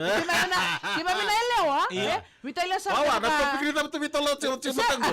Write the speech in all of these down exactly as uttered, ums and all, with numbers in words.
Keimami na, keimami na yalewa, Io. e? Vitalia sa Wawa, na topic ni tabu tu vitalia tse tse matango.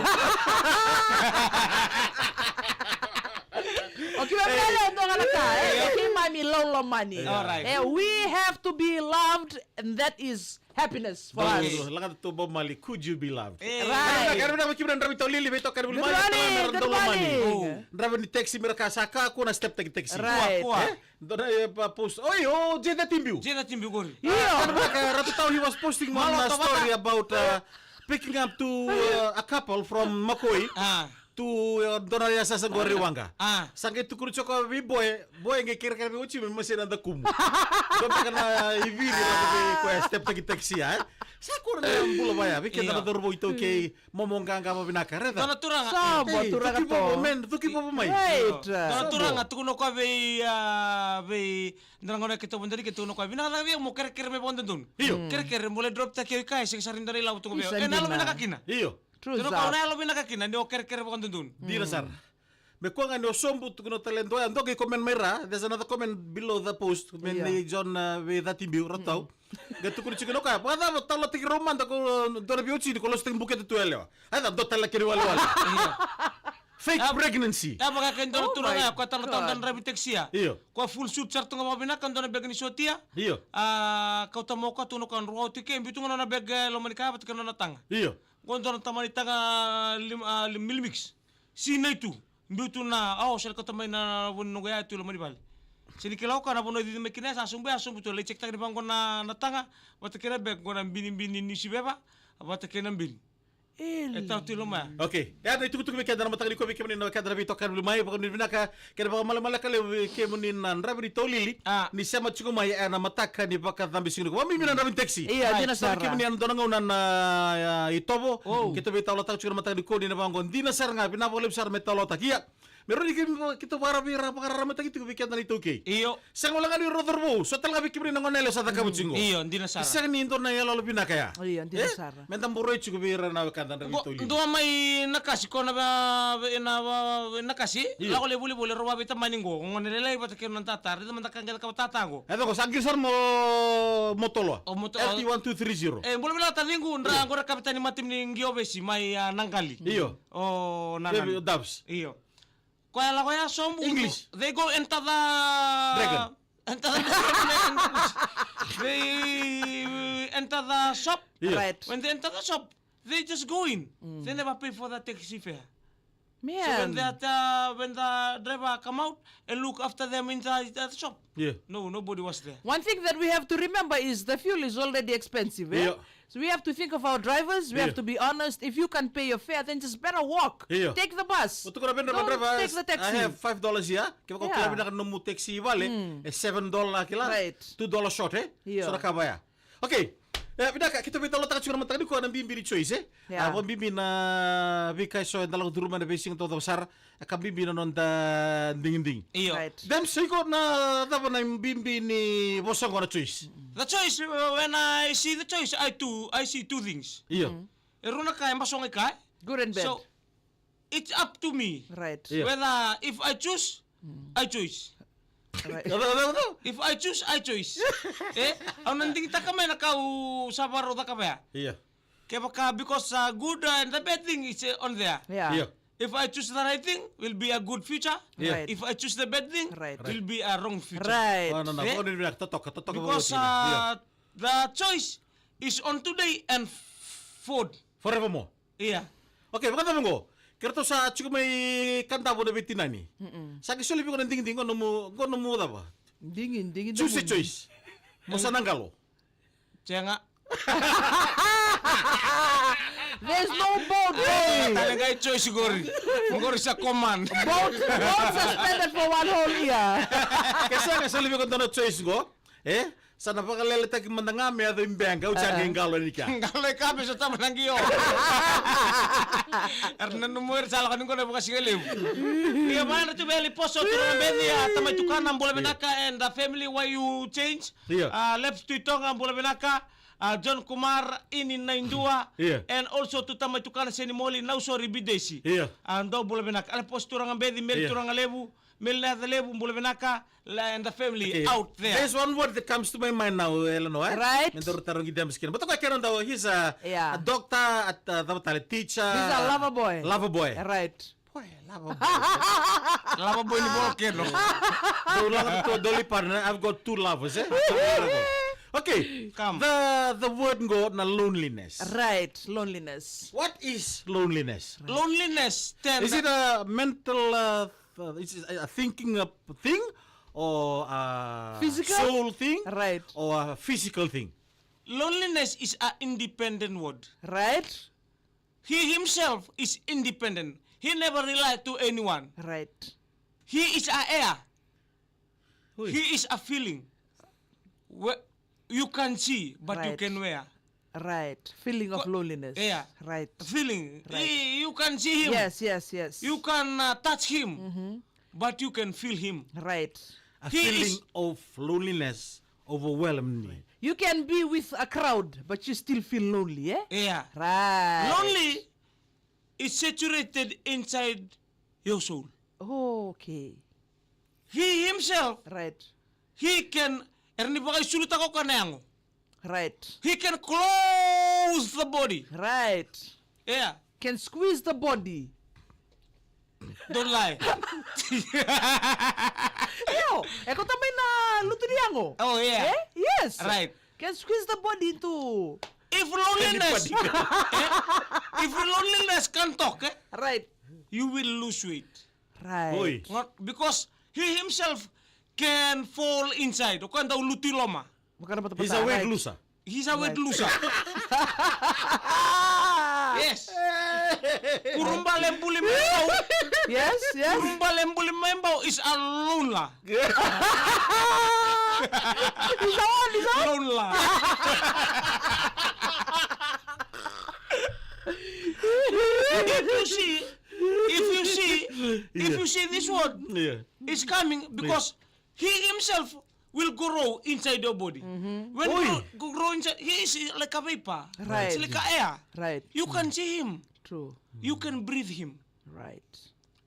O keimami na yalewa dua ga na ka, e? Io. Keimami lau lomani. All right. E, we have to be loved, and that is happiness for us. Lagata tu Bob Marley, could you be loved? Eh. Right. Kare na kiki na dravi taulili, vei toka ni Good morning, good morning. Dravi ni taxi, mira ka sa ka, kuna step taki taxi. Right. Kua, kua. Eh? Dona e pa post. Oi, o Jeda Timbiu. Jeda Timbiu kori. Io. Ah, kana baka, Ratu Tau, he was posting one, Malo uh, story tabata. about, uh, picking up to, uh, a couple from Makoi. Ah. To, uh, dona ya sasa gori wanga. Ah. Sa qai tukuru tiko vei boy, boy qai kerekere vei oti me masena da kumu. Dona kana iviri la vei koya step taki taxi ya, eh. Sa kura na bula vaya, vei keda Io. na dorovo iTaukei. Momo gaga vavinaka, raica. Dona turaga. Sobo, Ei, turaga cuki vovo, to. man, cuki vovo mai. Right. Dona Sobo. turaga, tukuna koya vei, ah, vei, dona gona keitou vodo ni keitou tukuna koya. Vinaka cake vei au mo kerekere me vakadodonu. Io. Mm. Kerekere, mo lai drop taki au i kea, e sega sara ni dua na ilavo tu vei au. Isa E na yalo dina. vinaka kina. Io. True Tukuna koya, that. na yalo vinaka kina, ni o kerekere vakadodonu. Dina sara. Me koya ga ni o sobu, tukuna tale dua ya, dua qai comment mai ra. There's another comment below the post. Me Io. ni John, ah, vei Cati Biu, Ratu Tau. Qai tukuni tiko na koya, vakacava talo tiko rau mada ko dua na veiwatini ko lositaki bukete tu yalewa. Ai, da dua tale kena iwalewale. Io. Fake Ah, pregnancy. Ah, vaka kei dua na Oh turaga my ya, koya talo tau God. dana ravi taxi ya. Io. Koya full suit sara tu ga vakavinaka, dua na begi ni sotia. Io. Ah, kauta moka tu na koya dro oti ke, biu tu ga na nona begi, eh, loma ni ka, vata kei na nona taga. Io. Qo dua na tamani taga, lim-, ah, lim-, Milimix. Sinai tu. Biu tu na, au, sa lai kauta mai na vanua noqu yaya tu i loma ni vale. Sa ni kila o koya na vanua e cici mai kina, sa sobu ya, sobu tu, lai check taki ni vaqo na, na taga, vata kei na bag, qo na binibini ni siveva, vata kei na bin. Eli. E tau tu i loma ya. Okay. Ya na itukutuku vei keda na mataka ni kovi kemuni na keda na veitokani vuli mai, vakanuinui vinaka, keda vakamalamalaka levu vei kemuni na dravi ni taulili. Ah. Ni sema tiko mai ena mataka ni vakacabe siga ni kovi. Vakabibi na dravi ni taxi. Ia, Right. dina Sa sara. kemuni ena dua na gauna na, ah, itovo. Oh. Keitou veitalataka tiko na mataka ni kovi na vaqo. Dina sara ga, vinaka vakalevu sara me talataki. Ia. Me rawa ni keitou vakararamataki, vakararamataki tiko vei keda na iTaukei. Io. Sega wale ga ni rau cauravou, so tale ga vei kemuni na gone yalewa sa cakava tiko qo. Io, dina sara. Sega ni dua na iyaloyalo vinaka ya. Io, dina Eh? sara. Meda boroi tiko vei ira na wekada na Qo, veitoli. dua mai Nakasi, ko na va-, ve-, na va-, ve-, Nakasi, Io. lako lai volivoli, rau vaveitamani qo, gone lailai vata kei na tata, raica mada ka qai cakava tata qo. E cako, sa qiri sara mo, mo tolua. O mo to-, L T one two three zero. E, bula vinaka taciqu, dra Io. qo ra kavetani mata ni qio vesi, mai, ah, Naqali. Io. O, na, Baby na. Doves. Io. Koya lako ya sobu. English. They go enter the Dragon. enter the dragon. They enter the shop. Yeah. Right. When they enter the shop, they just go in. Mm. They never pay for the taxi fare. So when Man. that, uh, when the driver come out and look after them inside the shop, Yeah. no, nobody was there. One thing that we have to remember is the fuel is already expensive, eh? Yeah. So we have to think of our drivers. We Yeah. have to be honest. If you can pay your fare, then just better walk. Yeah. Take the bus. Mo tukuna vei na Don't driver, take the taxi. I have five dollars here. Kevaka o Yeah. kila vinaka na nomu taxi i vale, Mm. e seven dollar kila, Right. two dollar short, eh? Yeah. So na ka vaya. Okay. E, vinaka, keitou veitalataka tiko na mataka nikua na bibi ni choice, eh? Yeah. A, vakabibi na veika eso eda lako curuma ena veisiga taucoko sara. E ka bibi na noda digidigi. Io. Right. Dem, sa iko na cava na bibi ni vosa qo na choice? The choice, uh, when I see the choice, I two, I see two things. Io. Mm. E rua na ka e basoga i ka, eh? Good and bad. So, it's up to me. Right. Io. Whether if I choose, Mm. I choose. Right. Cava, cava, cava? If I choose, I choice. Eh? Au na digitaka mai na ka au sa vakarau cakava ya. Io. Kevaka, because, uh, good, uh, and the bad thing is, uh, on there. Yeah. Io. If I choose the right thing, will be a good future. Yeah. Right. If I choose the bad thing, Right. will be a wrong future. Right. Oh, no, no. Eh? Vakanuinui vinaka, totoka, totoka Because, vakaoti na. uh, the choice is on today and forward. Forevermore. Ia. Okay, vakacava qo? Ke ratou sa tiko mai Kadavu na veitinani. Mm-mm. Sa qai soli vei iko na digidigi, qo nomu, qo nomu cava? Digi, digi, Choose a digi. choice. Mo sa na qalo. Sega. There's no boat, Ai, boy. tale qai choice qori. Qori sa command. Boat, boat suspended for one whole year. Ke sa qai soli vei iko dua na choice qo. E? Sa na vakaleletaki mada ga me yaco i bega, au sa qai qalo yani kea. Qalo i ka me sotava na qio. Era nanuma era sa lako ni qo na vakasigalevu. Ia, vaka na tu vei Aliposo, turaga Beci, a, tamai tukana, bula vinaka, and the family, why you change? Ia. A, Leps Tuitoga, bula vinaka. A, John Kumar, Ini Naidua, Ia. and also tu tamai tukana Senimoli, Nausori Bidesi. Ia. A, dou bula vinaka. Aliposo turaga Beci, Meli Ia. turaga Levu, Mel na Yacalevu, bula vinaka, la, and the family Okay. out there. There's one word that comes to my mind now, Elano, eh? Right. Me daru tarogi Dems kina. But okay, kena dau, he's a, Yeah. a doctor, a, a cava tale, teacher. He's a lover boy. Lover boy. Right. Boy, lover boy. Lover boy ni volcano. Dou lava tu, Dolly Parton, I've got two lovers, eh? Okay. Come. The, the word qo na loneliness. Right, loneliness. What is loneliness? Loneliness, then Is it a mental, uh, th-, is it a thinking, uh, thing, or a Physical? soul thing, Right. or a physical thing? Loneliness is an independent word. Right. He himself is independent. He never rely to anyone. Right. He is a air. Ui. He is a feeling. Where you can see, but you Right. can wear. Right. Feeling of Co- loneliness. Yeah. Right. Feeling. Right. He- you can see him. Yes, yes, yes. You can uh, touch him, Mm-hmm. but you can feel him. Right. A He feeling is of loneliness overwhelmed me. You can be with a crowd, but you still feel lonely, eh? Yeah. Right. Lonely is saturated inside your soul. Oh, okay. He himself, Right. he can, era ni vakaisulutaka o koya na yago. Right. He can close the body. Right. Yeah. Can squeeze the body. Don't lie. Io, e ko tamai na lutu ni yago. Oh, yeah. Eh? Yes. Right. Can squeeze the body into If loneliness, Anybody. eh? If loneliness can talk, eh? Right. You will lose weight. Right. Oi. Not because he himself can fall inside. O koya dau lutu i loma. Makana patapata, He's a weight right. loser. He's a weight Right. loser. Yes. Kurubale buli mai bau. Yes, yes. Kurubale buli mai bau is a loner. He's a what? He's a what? Loner. If you see, if you see, if Yeah. you see this word, Yeah. it's coming because he himself will grow inside your body. Mm-hmm. When Oi. you grow inside, he is like a vapor. Right. It's like a air. Right. You can see him. True. You can breathe him. Right.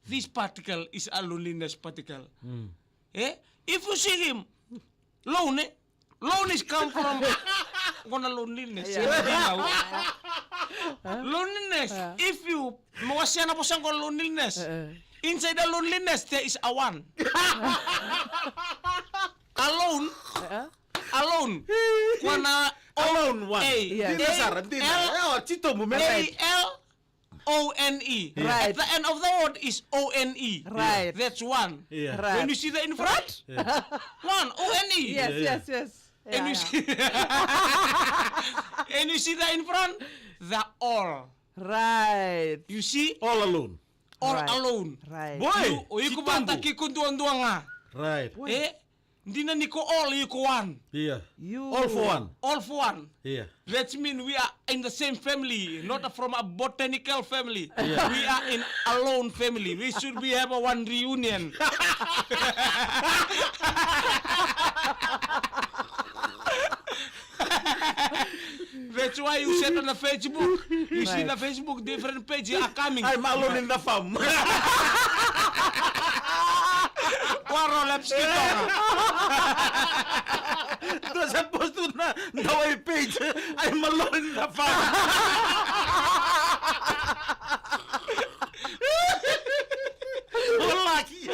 This particle is a loneliness particle. Mm. Eh? If you see him, lone, eh? Lone is come from gonna loneliness. Yeah. Loneliness. Yeah. If you, mo wasea na vosa qo loneliness. Uh-uh. Inside the loneliness, there is a one. Alone. Uh-uh. Alone. Kua na Alone one. A. Yeah. Dina A sara, dina. L. Ewa, titobu, me A right. L O N E. Yeah. Right. At the end of the word is O N E. Right. That's one. Yeah. Right. When you see the in front, Yeah. one, O N E. Yes, Yeah, yeah. yes, yes. And Yeah, you yeah. see, and you see the in front, the all. Right. You see? All alone. All Right. alone. Right. Boy, You, o iko titobu. vata kiko duadua ga. Right. Boy. Eh? Dina ni ko all, iko one. Yeah. You. All for one. All for one. Yeah. That mean we are in the same family, not from a botanical family. Yeah. We are in alone family. We should be have a one reunion. That's why you said on the Facebook, you see Right. the Facebook, different page are coming. I'm alone in the farm. Waro lep skitoka. Those are posted na Dawai page. I'm alone in the farm. Lucky.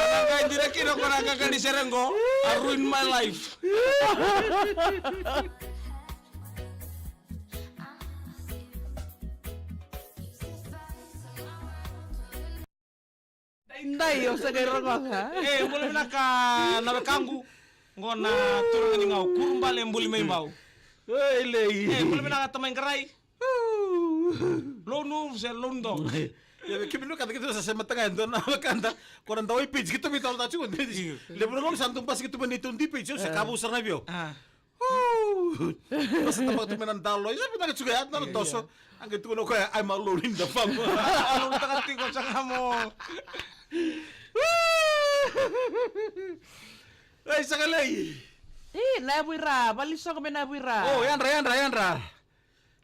Ana qai dira kina ko na qaqani sere qo, a ruin my life. Daidai, o sa qai rogoca. E, bula vinaka na wekaqu. Qo na turaga ni Gau, Kurubale Buli mai Bau. Ei, lei. E, bula vinaka tamai qarai. Lou nu se lou dou. Ia, kemuni na wekada keitou sa sema tiko ga e dua na wekada. Ko na Dawai page keitou veitalanoataka tiko. Io. Levu na gauna sa dau basika tu mai na neitou D page, au se ka vou sara na vei au. A. Sa tabaka tu mai na dalo. Sa vinaka tiko ya, na Io, toso. io. A qai tukuna o koya, I'm alone in the farm. Alone taka tiko saka mo. Ei, saka lei. Ih, na yavu i ra, valisogo me na yavu i ra. O, yadra, yadra, yadra.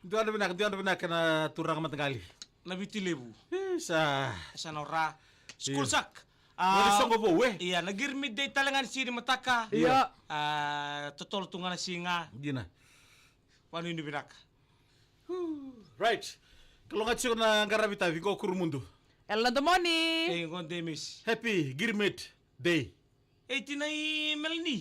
Dua na vinaka, dua na vinaka na turaga mataqali. Na Viti Levu. Isa. Sa na ora. School Io. Sak. Wali Ah, soqo vou, e? Ia, na Giri Midday tale ga ni siga ni mataka. Ia. Ah, totolo tu ga na siga. Dina. Vanuinui vinaka. Right. Kalougata tiko na qaravi tavi qo Kurumudu. Ela na domoni. Ei, qo Demis. Happy Giri Midday. Ei, tinai Melanie.